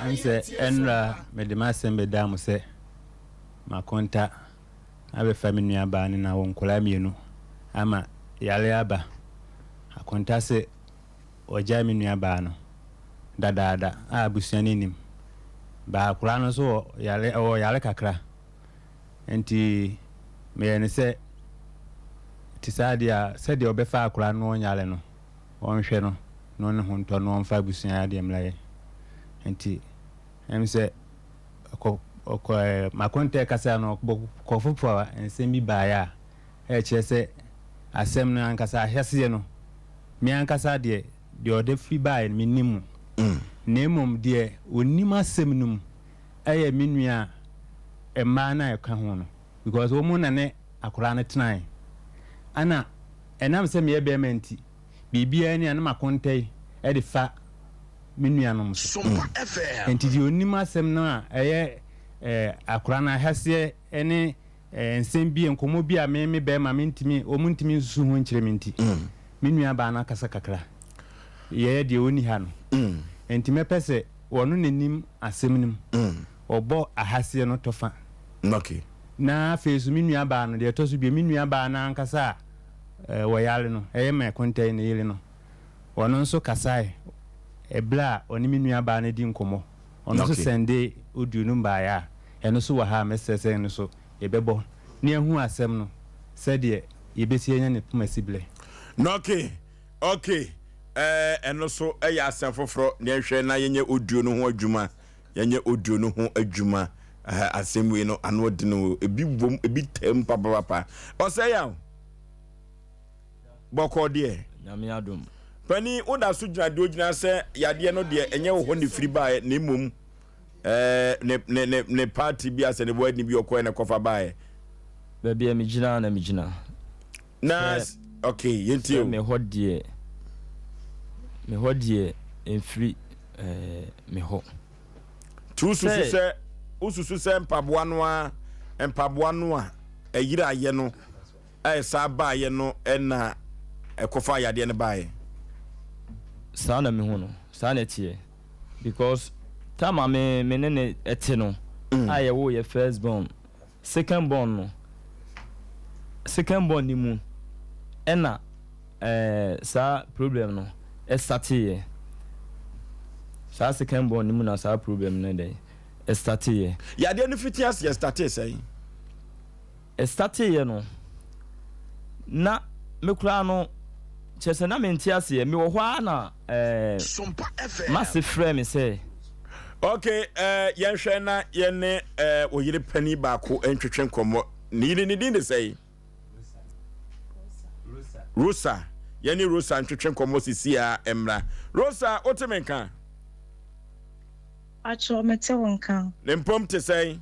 Ɛm sɛ ɛnra mede m'asɛm bɛdaa mo sɛ m'akonta abɛfa me nuabaa ne n'awo nkwadaa mmienu ama yare aba. Akonta se ɔgyae me nuabaa no dadaada a abusua no nnim. Baa akwadaa no nso wɔ yare ɔwɔ yare kakra nti meyɛ no sɛ te saa deɛ a sɛdeɛ ɔbɛfa akwadaa no ɔnyare no ɔnhwɛ no na ɔne ho ntɔ na ɔmfa abusua adeɛ mmra yɛ nti ɛm sɛ ɔkɔ ɔkɔ ɛɛ makontɛ kasa no kɔfofoɔ a nsɛm bi baeɛ a ɛkyerɛ sɛ asɛm no ankasa ahyɛseɛ no me ankasa deɛ deɛ ɔde firi baeɛ no mennim mu na mmom deɛ ɔnim asɛm no mu ɛyɛ me nua mmaa no a ɛka ho no because wɔn na ne akwadaa no tenae ana ɛnam sɛ meyɛ bɛrima nti biribiara ni a na makontɛ de fa me nuanom so. Nti deɛ ɔnim asɛm no a ɛyɛ akwadaa no ahyɛseɛ ne nsɛm bi nkɔmmɔ bi a me me bɛrima mentumi wɔn ntumi nsusu ho nkyerɛ me nti me nua baa no akasa kakra yɛyɛ deɛ ɔnni ha no. Nti mɛpɛ sɛ ɔno n'anim asɛm no mu ɔbɔ ahaseɛ no tɔfa. Na afei so me nua baa no deɛ ɛtɔ so bio me nua baa no ankasa a wɔyare no ɛyɛ mɛkontɛ ne yere no ɔno nso kasae ɛberɛ a ɔne me nua baa no di nkɔmmɔ. Ɔno nso sɛnde audio no baeɛ a ɛno nso wɔ ha a mɛsrɛ sɛ ɛno nso yɛbɛbɔ na yɛahu asɛm no sɛdeɛ yɛbɛsi anya ne poma siberɛ. Okay, ɛno so ɛyɛ asɛm foforɔ na yɛnhwɛ na yɛnyɛ audio no ho adwuma. Yɛnyɛ audio no ho adwuma. Asɛm wei no ano ɔden o, ebi wom, ebi tɛm papapapa. Ɔsɛ yaw bɔkɔɔ deɛ. Nyame adom. Pani, woda so gyina deɛ ogyina sɛ yadeɛ no deɛ ɛnyɛ wo hɔ ne firi baeɛ na mmom ne ne ne ne party bi asɛ ne wedding bi ɔkɔɛ na kɔfa baeɛ. Baabi a megyina na megyina. Na okay, yɛntie o. Sɛ me hɔ deɛ, me hɔ deɛ mfiri me hɔ. Nti wosusu sɛ wosusu sɛ mpaboa no a mpaboa no a ɛyeraeɛ no a ɛsaa baeɛ no na ɛkɔfa yadeɛ no baeɛ? Saa na mehu no, saa na ɛteɛ because time a me me ne ne ɛte no a yɛwoo yɛ first born, second born no, second born no mu ɛna ɛɛ saa problem no ɛstarteeɛ. Saa second born no mu na saa problem no dɛn ɛstarteeɛ. Yadeɛ no fiti aseɛ startee sɛn? Ɛstarteeɛ no na me koraa no kyerɛ sɛ na mente aseɛ, mewɔ hɔ ara na ɛɛ m'ase frɛɛ me sɛ. Ok, eh, yɛnhwɛ na yɛne eh, oyere panin baako ntwetwe nkɔmmɔ. Ne yere ne din de sɛn? Rosa. Yɛne Rosa ntwetwe nkɔmmɔ sisi a mmra. Rosa, wote me nka? Pacho, mete wo nka. Ne mpom te sɛn?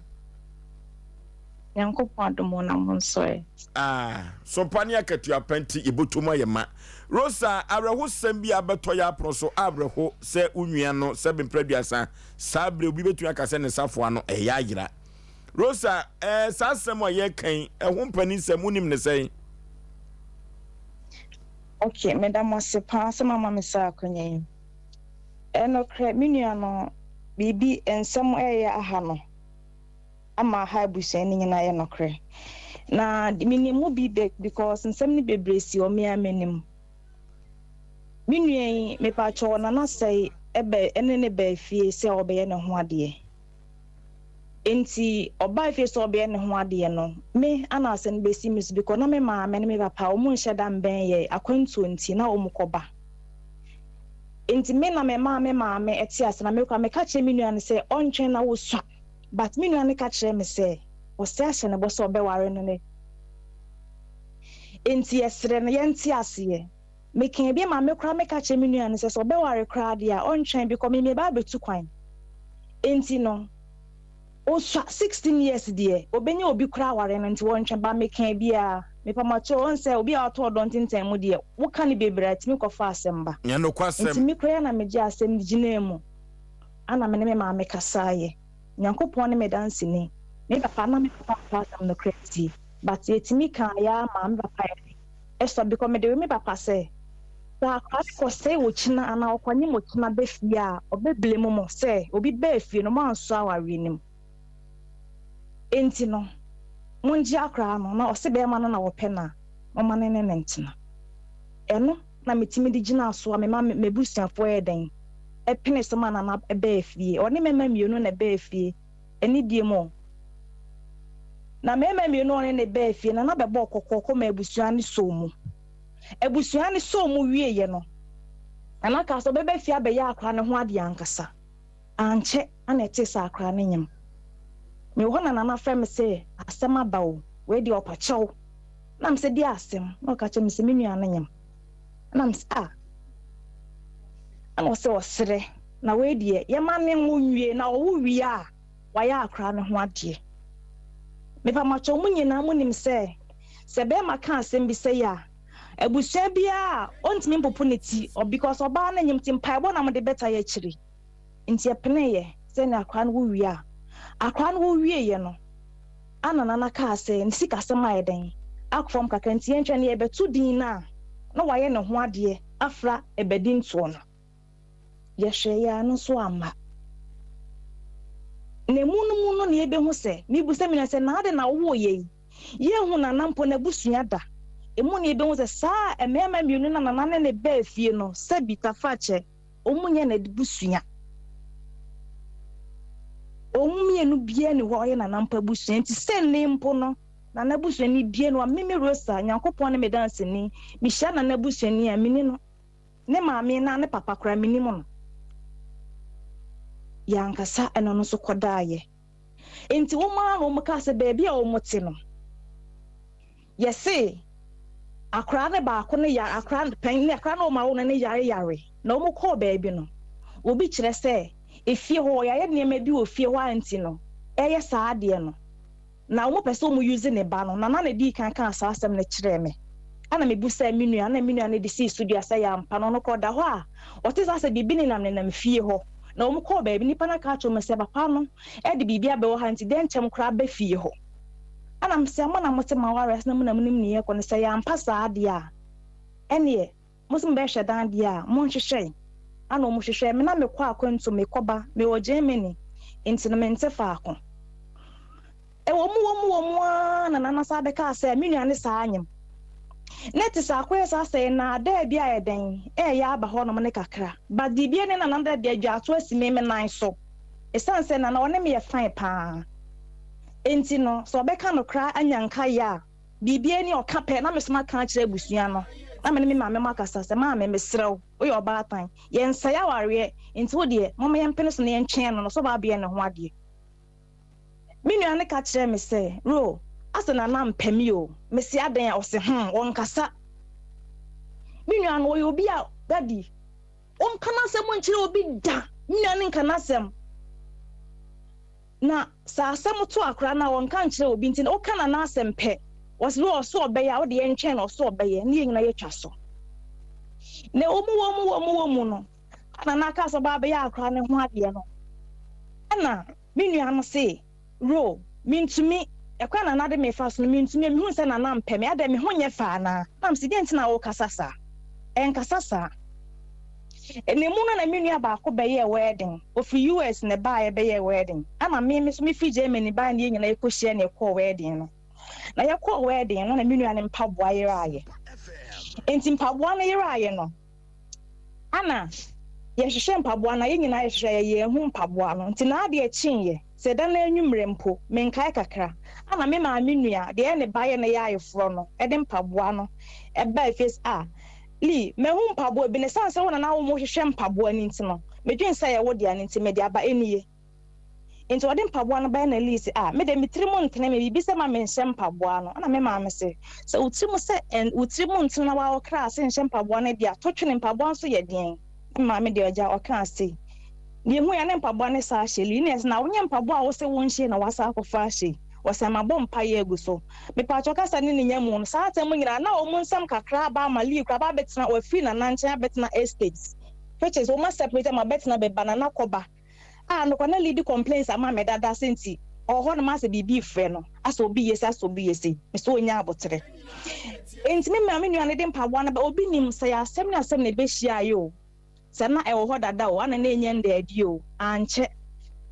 Nyankopɔn adom o, na mo nso ɛ? Ah, sompa ne akatua pa nti yɛbɔtɔ mu ayɛ ma. Rosa, awerɛhosɛm bi a abɛtɔ yɛn apono so, awerɛho sɛ wo nua no sɛbe mprɛ aduasa, saa bere obi bɛtumi aka sɛ ne safoa no ɛyɛ ayera. Rosa, eh, saa asɛm a yɛreka yi, ɛho mpaninsɛm wonim ne sɛn? Ok, meda mo ase paa sɛ moama me saa akwanya yi. Ɛnokorɛ, me nua no, biribi, nsɛm ɛreyɛ aha no. Ama aha abusua no nyinaa yɛ nokorɛ. Na menim mu bi because nsɛm no bebree si wɔ me ara m'anim. Me nua yi, mepakyɛw Nana Sɛe ɛbɛ ɛne ne baa fie sɛ ɔbɛyɛ ne ho adeɛ. Enti ɔbaa fie sɛ ɔbɛyɛ ne ho adeɛ no, me ana asɛm no bɛsi me so because na me maame ne me papa wɔn nhyɛ da mbɛn yɛ akwantuo nti na wɔn kɔba. Enti me na memaa me maame ɛte ase na me koraa meka kyerɛ me nua no sɛ ɔntwɛn na wosua. But me nua no ka kyerɛɛ me sɛ ɔsɛ ahyɛ no bɔ sɛ ɔbɛware no ne enti yɛsrɛ no yɛnte aseɛ. Mekaa bi ma me koraa meka kyerɛ me nua no sɛ sɛ ɔbɛware koraa deɛ a ɔntwɛn because me meba abɛtu kwan. Enti no ɔsua 16 years deɛ ɔbɛnya obi koraa aware no nti ɔntwɛn but mekaa biara mepamakyɛw ɔhu sɛ obi a watɔ ɔdɔ ntentan mu deɛ woka no bebree a ɛtumi kɔfa asɛm ba. Nyɛ nokwasɛm. Nti me koraa na megye asɛm no gyinaa mu. Ana me ne me maame kasaeɛ. Nyankopɔn ne me danseni. Me papa na me papa mpɛ asɛm no koraa ntie but yɛtumi kaa yɛ ara maa me papa yɛ dɛn ɛsɔ because mede we me papa sɛ. Sɛ akwadaa no kɔsɛe okyena anaa ɔkɔnyem okyena ba fie a, ɔbɛblame mo sɛ obi baa fie no moansɔ awareɛ no mu. Enti no, mongye akwadaa no na ɔse bɛrima no na ɔpɛ no a, momma no ne no ntena. Ɛno na metumi de gyinaa so a mema m'abusuafoɔ yɛɛ dɛn? Ɛpene so ma Nana baa fie. Ɔne mmarima mmienu na ɛbaa fie, anidie mu o. Na mmarima mmienu a ɔne no baa fie, Nana bɛbɔɔ kɔkɔɔkɔ ma abusua no sɔɔ mu. Abusua no sɔɔ mu wieeɛ no, Nana kaa sɛ ɔbɛba fie abɛyɛ akwadaa no ho adeɛ ankasa. Ankyɛ na ɛtee sɛ akwadaa no nyem. Mewɔ hɔ na Nana frɛ me sɛ asɛm aba o, wei deɛ ɔpa kyɛw. Na mese deɛ asɛm? Na ɔka kyerɛ me sɛ me nua no nyem. Na mese ah. Ɛna ɔsɛ ɔserɛ na wei deɛ yɛma no nwo nwie na ɔwo wie a wayɛ akwadaa no ho adeɛ. Mepamakyɛw mo nyinaa mo nim sɛ sɛ bɛɛma ka asɛm bi sɛi a abusua biara ɔntumi mpopo ne ti because ɔbaa no nyem nti mpaebɔ na mode bɛtae akyiri nti ɛpeneeɛ sɛ ne akwadaa no wo wie a akwadaa no wo wieɛ no ana nana kaa sɛ ne sikasɛm ayɛ dɛn akɔ fam kakra nti yɛntwɛn no yɛbɛto din no a na wayɛ ne ho adeɛ afra ɛbɛdi ntoɔ no. Yɛhwɛeɛ ara no nso amma. Na emu no mu no na yɛbɛhu sɛ, mebisa me nua sɛ, na adɛn na wowoo yɛn yi? Yɛnhu Nana mpo n'abusua da. Emu na yɛbɛhu sɛ saa mmarima mmienu no a Nana ne no baa fie no, sɛbi Tafakyɛ, wɔn nyɛ n'abusua. Wɔn mmienu biara nni hɔ a ɔyɛ Nana mpo abusua. Nti sɛ nnɛ mpo no, Nana abusuani biara nni hɔ a, me, me Rosa, Nyankopɔn ne me danseni, mehyia Nana abusuani a, menni no. Ne maame anaa ne papa koraa mennim no. Yɛankasa ɛna ɔno nso kɔdaeɛ. Nti wɔn ara na wɔn kaa sɛ baabi a wɔn te no, yɛse akwaraa no baako no yare, akwaraa pɛn ne akwaraa no wɔn awo no ne yare yare. Na wɔn kɔɔ baabi no, obi kyerɛ sɛ efie hɔ yɛayɛ nneɛma bi wɔ fie hɔ a nti no ɛyɛ saa adeɛ no. Na wɔn pɛ sɛ wɔn use ne ba no, Nana na edii kan kaa saa asɛm no kyerɛɛ me. Ɛna me busaa me nua, ɛna me nua no de sii so dua sɛ ɛyɛ ampa na ɔno koraa ɔda hɔ a ɔte saa sɛ biribi nenam nenam fie hɔ. Na wɔn kɔɔ baabi, nipa no aka akyerɛ wɔn sɛ papa no de biribi abɛwɔ ha nti dɛn ntɛm koraa ba fie hɔ. Ɛna me sɛ mo na mote m'awareɛ ase na mo na monim nea ɛrekɔ no, sɛ ɛyɛ ampa saa deɛ a ɛneɛ mo se mobɛhwɛ dan deɛ a monhwehwɛe. Ɛna wɔn hwehwɛɛ me, na mekɔ akwantu mekɔ ba, mewɔ Germany nti no mente faako. Ɛwɔ mu wɔ mu wɔ mu ara na Nana san bɛkaa sɛ me nua ne saa anyem. Na ɛte sɛ akɔyɛ saa sɛ nnaadaa bi ayɛ dɛn ɛreyɛ aba hɔnom ne kakra. But biribi ne Nana da de adwaato asi me me nan so. Ɛsiane sɛ Nana ɔne me yɛ fine paa nti no, sɛ ɔbɛka no koraa anya nkaeɛ a, biribi ni ɔka pɛ na me nso maka akyerɛ abusua no. Na me ne me maame mo akasa sɛ, Maame, mesrɛ wo, woyɛ ɔbaatan, yɛnsɛe awareɛ, nti wo deɛ, momma yɛmpene so na yɛntwɛn no na ɔsɛ ɔba abɛyɛ ne ho adeɛ. Me nua no ka kyerɛɛ me sɛ, Ro, asɛ Nana mpɛ me o. Mese adɛn a? Ɔse hmm, ɔnkasa. Me nua no, ɔyɛ obi a, Daddy, ɔnka n'asɛm nkyerɛ obi da. Me nua no nka n'asɛm. Na sɛ asɛm to akora no a, ɔnka nkyerɛ obi nti, woka Nana asɛm pɛ, ɔse Ro, ɔse ɔbɛyɛ a, wode yɛntwɛn no, ɔse ɔbɛyɛ, ne yɛn nyinaa yɛtwa so. Na ɛwɔ mu, wɔ mu, wɔ mu, wɔ mu no, Nana kaa sɛ ɔba abɛyɛ akora no ho adeɛ no, ɛna me nua no se, Ro, mentumi, ɛkwan a Nana de me fa so no, mentumi, mehunu sɛ Nana mpɛ me, adɛn, me ho nyɛ fɛ anaa? Na mese, deɛn nti na wokasa saa? Ɛnkasa saa. Ɛna mu no na me nua baako bɛyɛɛ wedding, ɔfiri US na ɛbaeɛ bɛyɛɛ wedding, ɛna me, me nso mefiri Germany baeɛ na yɛn nyinaa yɛkɔhyia na yɛkɔɔ wedding no. Na yɛkɔɔ wedding no na me nua no mpaboa yeraeɛ. Enti mpaboa no yeraeɛ no, Ana yɛhwehwɛ mpaboa no a, yɛn nyinaa yɛhwehwɛ a yɛyɛ hu mpaboa no. Nti na adeɛ kyeeɛ, sɛ da no anwummerɛ mpo, menkae kakra, ana me maame nua, deɛ ɛyɛ ne ba yɛ no yɛ ayeforɔ no, de mpaboa no baa fie sɛ, Ah, Lee, mahu mpaboa bi, na ɛsiane sɛ wo na na wohwehwɛ mpaboa no nti no, medwene sɛ ɛyɛ wo dea no nti, mede aba, ɛnie. Nti ɔde mpaboa no bae na Lee se, Ah, me deɛ me tiri mu ntene me, biribi sɛ ma menhyɛ mpaboa no. Ɛna me maame se, Sɛ wo tiri mu sɛ ɛn, wo tiri mu ntene na wo kra se nhyɛ mpaboa no deɛ a, to twene, mpaboa nso yɛ deɛn? Me maame deɛ agya, ɔkaa sei. Deɛ ehui a ne mpaboa no saa ahyɛ Lee. Ɛna yɛse, na wonyɛ mpaboa a wose wonhyɛ yi na woasan akɔfa ahyɛ yi? Ɔse, mabɔ mpaeɛ agu so. Mepaakyɛw kasa ne ne nya mu no, saa asɛm nyinaa na wɔn nsɛm kakra aba ama Lee koraa aba abɛtena, wafiri Nana nkyɛn abɛtena estate, which is wɔn aseparate ama abɛtena baabi ba Nana kɔba. Ah nokwa na lady complains ama me dada sɛ nti ɔwɔ hɔ nom asɛ biribi refrɛ no. Asɛ obi yɛ sei, asɛ obi yɛ sei. Mesɛ ɔnya aboterɛ. Enti me maa me nua no de mpaboa no ba. Obi nim sɛ yɛ asɛm ne asɛm na ɛbɛhyiaeɛ o. Sɛ na ɛwɔ hɔ dada o, ana na ɛnya nda adi o, ankyɛ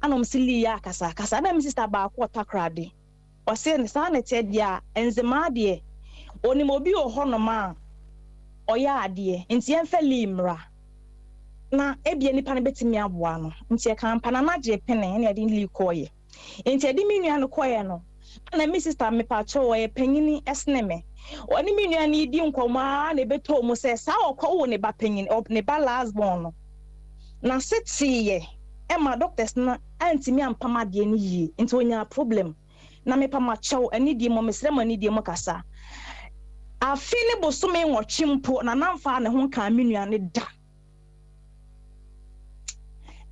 ana wɔn se Lee yɛ akasakasa. Na me sista baako wɔ Takoradi, ɔse saa na ɛteɛ deɛ a, Nzemaa deɛ, ɔnim obi wɔ hɔnom a ɔyɛ adeɛ, nti yɛmfa Lee mmra na ebia nipa no bɛtumi aboa no. Nti ɛka ampa, Nana gyee pene ɛna yɛde Lee kɔeɛ. Nti ɛde me nua no kɔeɛ no, ɛna me sista mepakyɛw ɔyɛ panyini sene me. Ɔne me nua no redi nkɔmmɔ ara na ɛbɛtɔɔ mu sɛ saa ɔkɔwoo ne ba panyin, ne ba last born no. N'ase teeɛ ma doctors no antumi ampam adeɛ no yie nti ɔnyaa problem. Na mepamakyɛw anidie mu, mesrɛ mo anidie mu kasa. Afe ne bosome nwɔtwe mpo Nana mfaa ne ho nkaa me nua no da.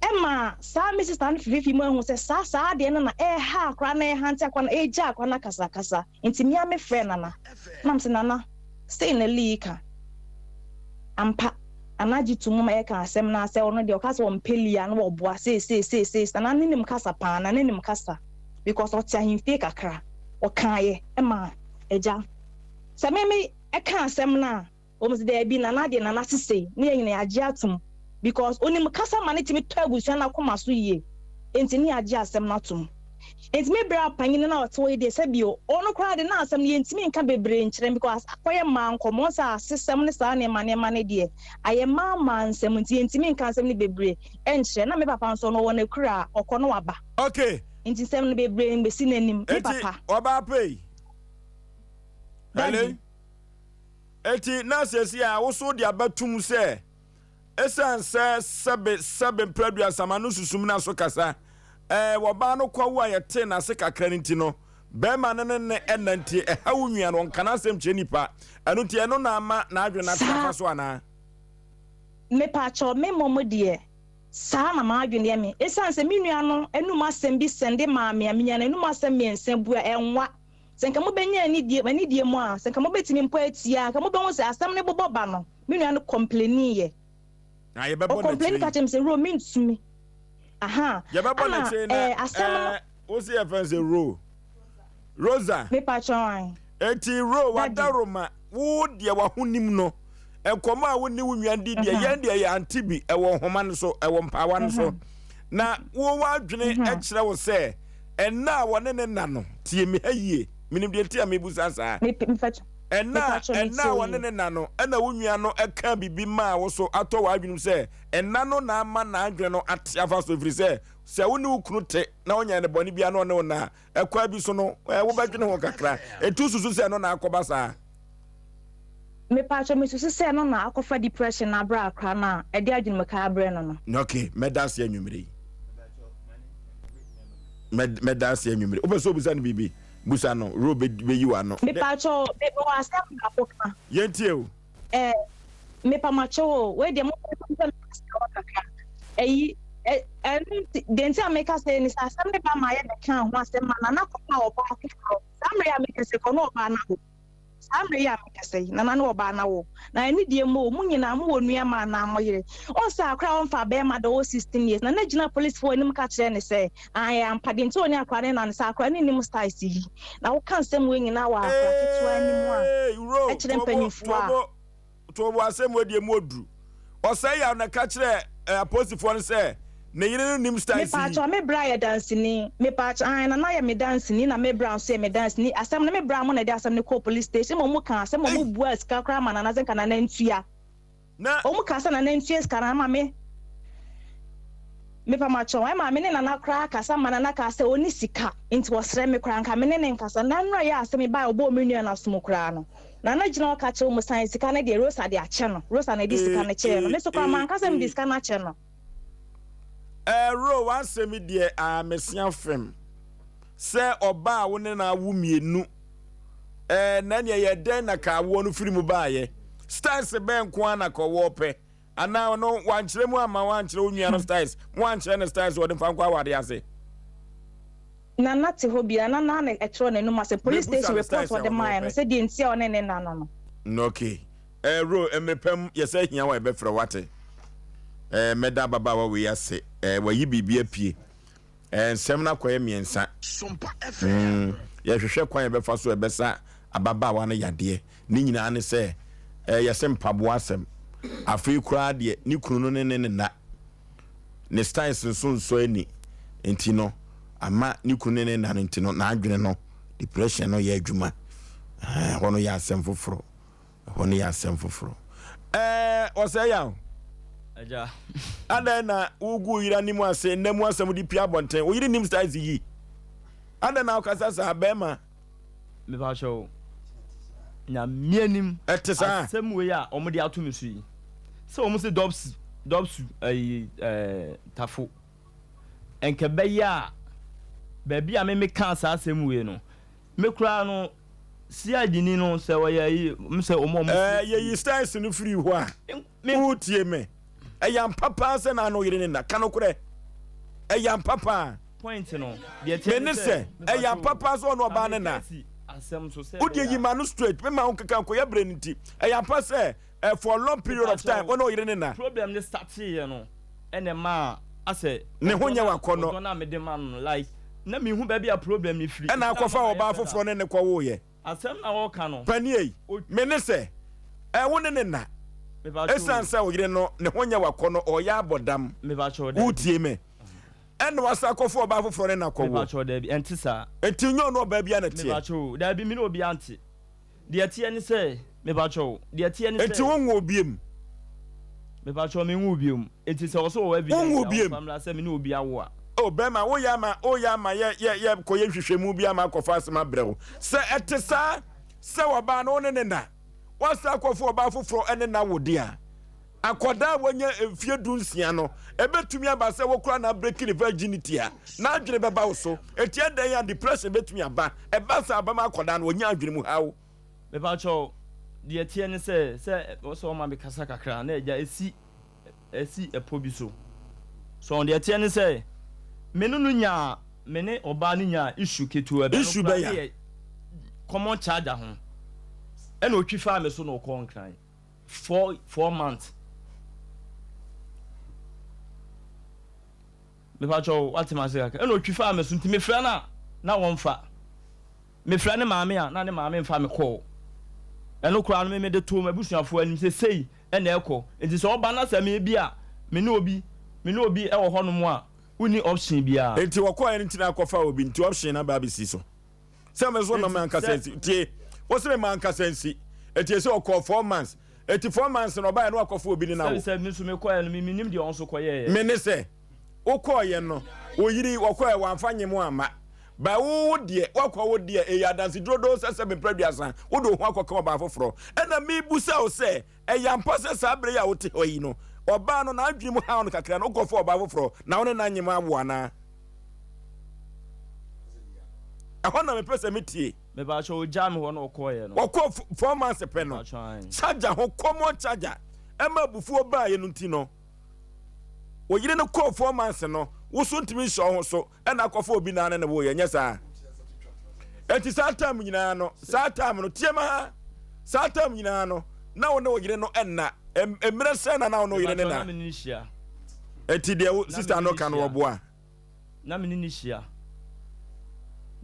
Ɛma saa me sista no fififi mu ahu sɛ saa saa adeɛ no na ɛreha akora na ɛhante akora na ɛregya akora no akasakasa. Nti me ara mefrɛɛ Nana na mese Nana sei na Lee ka. Ampa Nana gye to mu ma yɛka asɛm no ara sɛ ɔno deɛ ɔka sɛ ɔmpɛ Lee a na ɔboa sei sei sei sei. Nana ne nim kasa paa, Nana nim kasa because ɔte ahemfie kakra. Ɔkaeɛ ma agya sɛ me me ɛka asɛm no a Wɔn se daabi Nana deɛ Nana se sei ne yɛn nyina yɛagye atom because onim kasa ma no tumi tɔ abusua no akoma so yie enti ne yɛagye asɛm no atom. Enti me bra panyini no a ɔte hɔ yi deɛ sɛbio ɔno koraa de na asɛm no yɛntumi nka bebree nkyerɛ no because akɔyɛ mmaa nkɔmmɔ wɔn sɛ asesɛm ne saa nneɛma nneɛma no deɛ ayɛ mmaa mmaa nsɛm nti yɛntumi nka asɛm no bebree nkyerɛ na me papa nso ɔno ɔwɔ n'akura a ɔkɔ na waba Okay. nti nsɛm no bebree mbɛsi n'anim me Enti papa. ɔbaa pɛ yi. Hello. Daddy. Enti na seesei a wo so wode abɛtom sɛ esiane sɛ sɛbe sɛbe mprɛduasa ma no susum na so kasa ɛɛ wɔbaa no kɔwo a yɛtee n'ase kakra no nti no, barima no ne ne ɛna nti ɛha wo nua no, ɔnka n'asɛm kyerɛ nnipa. Ɛno nti ɛno na ama n'adwene no ate Saa. afa so anaa? Mepakyɛw, me mmom deɛ, saa na m'adwene yɛ me. Esiane sɛ me nua no anum asɛm bi sɛnde maa me a, minya n'anum asɛm mmiɛnsa bu a, ɛnwa. Sɛ nka mobɛnya anidie, anidie mu a, sɛ nka mobɛtumi mpo atie a, nka mobɛhu sɛ asɛm no bobɔ ba no, me nua no kɔmpleniiɛ. Na yɛbɛbɔ no Ɔkɔmpleni akyire ka yi. kyerɛɛ me sɛ, Ro, mentumi. Aha. Yɛbɛbɔ no Ɛna, akyire yi na ɛɛ, asɛm no. ɛɛ, wo se yɛfrɛ no sɛ Ro. Rosa. Mepakyɛw ae. Enti Ro, Daddy. w'adaworoma, wo deɛ w'ahonim no, nkɔmmɔ a wo ne wo nua di deɛ, yɛn deɛ yɛ ante bi, ɛwɔ nhoma no so, ɛwɔ mpaawa no so. Na wo w'adwene kyerɛ wo sɛ ɛnna a wɔne ne nna no, tie me ha yie, menim deɛ nti a mebusa saa. Ɛnna a ɛnna a wɔne ne nna no, ɛna wo nua no ka biribi maa wo so atɔ w'adwenem sɛ ɛnna no na ama n'adwene no ate afa so, ɛfiri sɛ sɛ wo ne wo kunu te na ɔnyɛ ne bɔne biara na ɔne wo nna a, ɛkwan bi so no, wobɛdwene ho kakra. Enti wosusu sɛ ɛno na akɔba saa? Mepatwɔ mesusu sɛ ɛno na akɔfa depression no abrɛ akora no a ɛde adwenemkaa abrɛ no no. Ok, mɛda ase anwummere yi. Mɛda ase anwummere. Wopɛ sɛ obusa no biribi? Busa no, Ro bɛyi w'ano. Mepatwɔ, mewɔ asɛm baako ka. Yɛntie o. Eh, mepamakyɛw o, wei deɛ momfa me kasa kakra. Ɛyi, ɛno nti, deɛ nti a meka sɛ ne sɛ asɛm ne ba ma yɛbɛkaa ho asɛm ma Nana kɔfa ɔbaa foforɔ. Saa mmerɛ yi a meka sɛ kɔ ne ɔbaa no awo. Saa mmerɛ yi a mekasa yi, Nana ne ɔbaa no awo. Na anidie mu o, mo nyinaa mowɔ nua ma anaa mo yere. Ɔn sɛ akora a ɔmfaa bɛɛma da ɔwɔ 16 years, Nana gyinaa policefoɔ anim ka kyerɛɛ no sɛ, aane ɛyɛ ampa, deɛ nti a ɔne akora no nna ne sɛ akora no nnim styles yi. Na woka nsɛm wei nyinaa wɔ akora ketewa anim a, Eeii Ro, ɛkyerɛ tobo, mpanyinfoɔ a. tobo, Tobo asɛm wei deɛ mu ɔduru. Ɔsɛe yaw na ɛka kyerɛɛ eh, apolisifoɔ no sɛ ne yere no nim styles yi. Mepaakyɛw me bra yɛ danseni. Mepaakyɛw aane Nana yɛ me danseni na me bra nso yɛ me danseni asɛm no me bra mo na ɛde asɛm no kɔɔ police station ma ɔmo kaa asɛm ma Ei! ɔmo buaa sika koraa ma Nana sɛ nka Nana ntua. Na. Ɔmo kaa sɛ Nana ntua sika no ama me. Mepamakyɛw ɛma me ne Nana koraa kasa ma Nana kaa sɛ ɔnni sika nti ɔsrɛ me koraa nka me ne no nkasa. Nna nnora yɛ asɛm yi bae ɔbɔɔ me nua no asom koraa no Nana gyina hɔ ka kyerɛ wɔn san sika no deɛ Rosa de akyɛ no. Rosa na ɛde sika Ee no kyɛɛ no. ee Me nso koraa ee manka sɛ mede ee. sika no akyɛ no. Ɛɛ Ro w'asɛm yi deɛ aa mesia fam sɛ ɔbaa a wo ne no awo mmienu ɛɛ na ɛneɛ yɛ dɛn na ka awoɔ no firi mu baayɛ styles bɛn nko ara na ka ɔwɔ pɛ anaa ɔno wankyerɛ mu amma wankyerɛ wo nua no styles mo ankyerɛ no styles wɔde mfa nkɔ awadeɛ ase. Nana te hɔ bi a na na ɛkyerɛw n'anum asɛm police Mebusa station no report styles a ɔde ɔno maeɛ no ɔpɛ. sɛ deɛ nti a ɔne ne nna no no. Ok eh Ro mmere pa mu yɛsɛ hia wo a yɛbɛfrɛ wo wate eh mɛda ababaawa wei ase eh wayi biribi apue. Eh, nsɛm no akɔyɛ mmiɛnsa. Mm, yɛhwehwɛ kwan yɛbɛfa so ɛbɛsa ababaawa no yadeɛ. Ne nyinaa ne sɛ, eh, yɛse mpaboa asɛm. Afei koraa deɛ, ne kunu no ne ne ne nna. Ne styles nso nsɔ ani. Nti no, ama ne kunu ne ne nna no nti no, n'adwene no, depression no yɛ adwuma. Eh, ɛhɔ no yɛ asɛm foforɔ. Ɛhɔ no yɛ asɛm foforɔ. Ɛɛ, ɔsɛe yaw. Agya. Adɛn na wogu wo yere anim ase nna mu asɛm de pia abɔnten? Wo yere nim size yi. Adɛn na wokasa saa, bɛrima? Mepa kyɛw, Nyame anim. Ɛte saa. Asɛm wei a wɔde ato me so yi, sɛ wɔn se dɔbs, dɔbsu, ɛyi, ɛɛ, tafo. Nka ɛbɛyɛ a, baabi a me mekaa saa asɛm wei no, Me koraa no CID ni no sɛ ɔyɛ ayi m sɛ ɔmo ɔmo. Ɛɛ yɛyi styles no firi hɔ a wotie me ɛyɛ ampa paa sɛ na ano yere ne nna ka nokorɛ ɛyɛ ampa paa. Point no deɛ teɛ ne sɛ ɛyɛ ampa paa sɛ ɔne ɔbaa ne nna wodeɛ yi ma no straight me ma wo nkeka nkɔyɛ berɛ no nti ɛyɛ ampa sɛ for a long period of time ɔne ɔyere ne nna. Problem no starteeɛ no ɛna ɛmaa asɛ Ne ho nyɛ w'akɔnnɔ. Ɔdɔ no a mede ma no no like na menhu baabi a problem no firi. Ɛna akɔfa ɔbaa foforɔ ne no kɔwoeɛ. Asɛm na ɔreka no. Panin ei, me ne sɛ ɛ wo ne ne nna. Ɛsiane sɛ wo yere no ne ho nyɛ w'akɔnnɔ ɔreyɛ abɔ dam. Wotie me? Ɛna wasan akɔfa ɔbaa foforɔ ne no akɔwo. Mepakyɛw daabi ɛnte saa. Nti nyɛ ɔne ɔbaa biara na ɛteɛ. Mepakyɛw daabi me ne obiara nte. Deɛ ɛteɛ ne sɛ, mepakyɛw, deɛ ɛteɛ ne sɛ. Enti wonwoo biom? Mepakyɛw, menwoo biom. Enti sɛ ɔsɛ ɔwɔ evidence Wonwoo a, biom? ɔmfa mmra sɛ me ne obi awo a. Oh, bɛrima, woyɛ ama, woyɛ ama yɛ, yɛ, yɛ kɔyɛ nhwehwɛmu bi ama akɔfa asɛm abrɛ wo. Sɛ ɛte saa, sɛ ɔbaa no wo ne ne na, woasan akɔfa ɔbaa foforɔ ne no awo deɛ a, Akwadaa a wanya mfeɛ dunsia no, ɛbɛtumi aba sɛ wo koraa na abreki ne virginity a, n'adwene bɛba wo so. Enti ɛdɛn a depression bɛtumi aba. Ɛba saa a, ɛbɛma akwadaa no ɔnya adwene mu haw. Mepakyɛw, deɛ ɛteɛ ne sɛ, sɛ ɛwɔ sɛ ɔma me kasa kakra na agya ɛsi ɛsi ɛpɔ bi so. So deɛ ɛteɛ ne sɛ, me ne no nyaa, me ne ɔbaa no nyaa issue ketewa bi. Issue Ɛno koraa bɛn a? ne yɛ common charger ho. Ɛna ɔtwi faa me so na ɔkɔɔ Nkran. 4 4 months. Mepakyɛw wate m'ase kakra. Ɛna otwi faa me so nti mefrɛ no a na wɔmfa. Mefrɛ ne maame a na ne maame mfa me kɔɔ. Ɛno koraa no me mede too m'abusuafoɔ anim sɛ sei ɛna ɛkɔ. Nti sɛ ɔba na sɛ me bi a me ne obi me ne obi ɛwɔ hɔnom a wonni option biara. Nti wɔkɔɔɛ no nti na akɔfa obi nti option no aba abɛsi so. Sɛ me nso na mankasa nsi. Tie, wo se me mankasa nsi. Eti ese ɔkɔɔ 4 months. Eti 4 months na ɔbaeɛ na wakɔfa obi ne no awo. Sɛ me nso mekɔeɛ no, me mennim deɛ ɔno nso kɔyɛeɛ. Me ne sɛ, wokɔeɛ no, wo yere yi, ɔkɔeɛ wamfa nyem amma. But wo wo deɛ, woakɔ wo deɛ, ɛyɛ adanse durodoo sɛ sɛ mprɛ 30, wode wo ho akɔka ɔbaa foforɔ. Ɛna mebusa wo sɛ, ɛyɛ ampa sɛ saa berɛ yi a wote hɔ yi no, ɔbaa no n'adwene mu haw no kakra no, wokɔfa ɔbaa foforɔ na wo ne no anyem awo anaa? Ɛhɔ na mepɛ sɛ metie. Mepakyɛ ogyaa me hɔ na ɔkɔɔeɛ no. Ɔkɔɔ 4 months pɛ no. Mepakyɛ ae. Charger ho, common charger ɛma abufuo baeɛ no nti no, wo yere no kɔɔ 4 months no, wo so ntumi nhyɛ wo ho so ɛna akɔfa obi naa ne ne woyɛ nyɛ saa. Enti saa time nyinaa no, saa time no, tie ma ha, saa time nyinaa no, na wo ne wo yere no ɛnna. Mmerɛ sɛn na na wo ne wo yere ne Mepakyɛ na? na me ne no hyia. Enti deɛ wo Na me sister ne no no ka no hyia. wɔboa? Na me ne no hyia.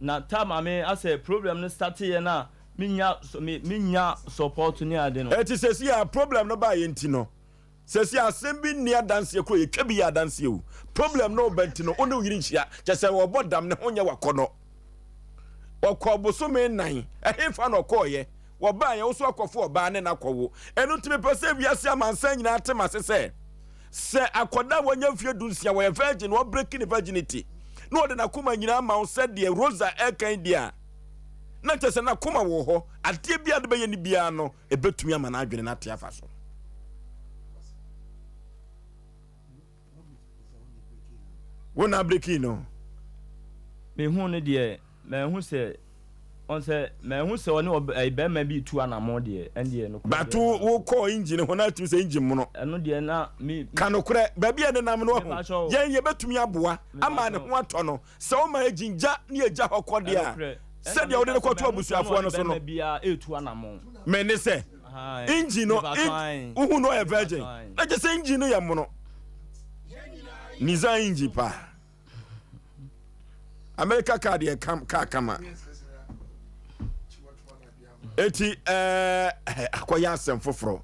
Na time a me asɛ problem no starteeɛ no a me nya me me nya support ne ade no. Enti sɛsi a problem no baeɛ nti no, sɛsi a asɛm bi nni adanseɛ koro yɛtwa bi yɛ adanseɛ o. Problem no reba nti no, wo ne wo yere nhyia. Kyerɛ sɛ ɔbɔ dam, ne ho nyɛ w'akɔnnɔ. Ɔkɔɔ bosome nnan, ɛhefa na ɔkɔeɛ? Wɔbaeɛ, wo so akɔfo ɔbaa ne no akɔwo. Ɛno nti mepɛ sɛ wiase amansan nyinaa te m'ase sɛ, sɛ akwadaa a wanya mfeɛ 16, wɔyɛ virgin, wɔabreki ne virginity, na ɔde n'akoma nyinaa ma wo sɛdeɛ Rosa ɛreka yi deɛ a, na kyerɛ sɛ n'akoma wɔ hɔ. Adeɛ biara de bɛyɛ no biara no, ɛbɛtumi ama n'adwene no ate afa so. Wo na abreki no. Mehuu no deɛ, manhu sɛ, ɔn sɛ, manhu sɛ ɔne ɔb ɛyi bɛrima bi retu anamɔn deɛ, ɛndeɛ nokorɛ But deɛ wo na. wo kɔɔ engine ho na atumi sɛ engine mono. Ɛno deɛ na me, me. Ka nokorɛ, baabi a ɛnenam no wahu. Mepakyɛw. Yɛn yɛbɛtumi aboa ama ne Mepakyɛw. ho atɔ no. Sɛ woma engine gya ne yɛgya hɔ kɔ deɛ a, Ɛnokorɛ. Ɛna sɛdeɛ wode meka no sɛ kɔto manhu sɛ ɔne abusuafoɔ no so no. bɛrima biara retu anamɔn. Me ne sɛ, Ahan, engine no, mepakyɛw en, ae. wohu no ɔyɛ virgin. Mepakyɛw ae. Na kyerɛ sɛ engine no yɛ mono. Nissan engine paa. America car deɛ, kam car kama. Eti akɔyɛ asɛm foforɔ.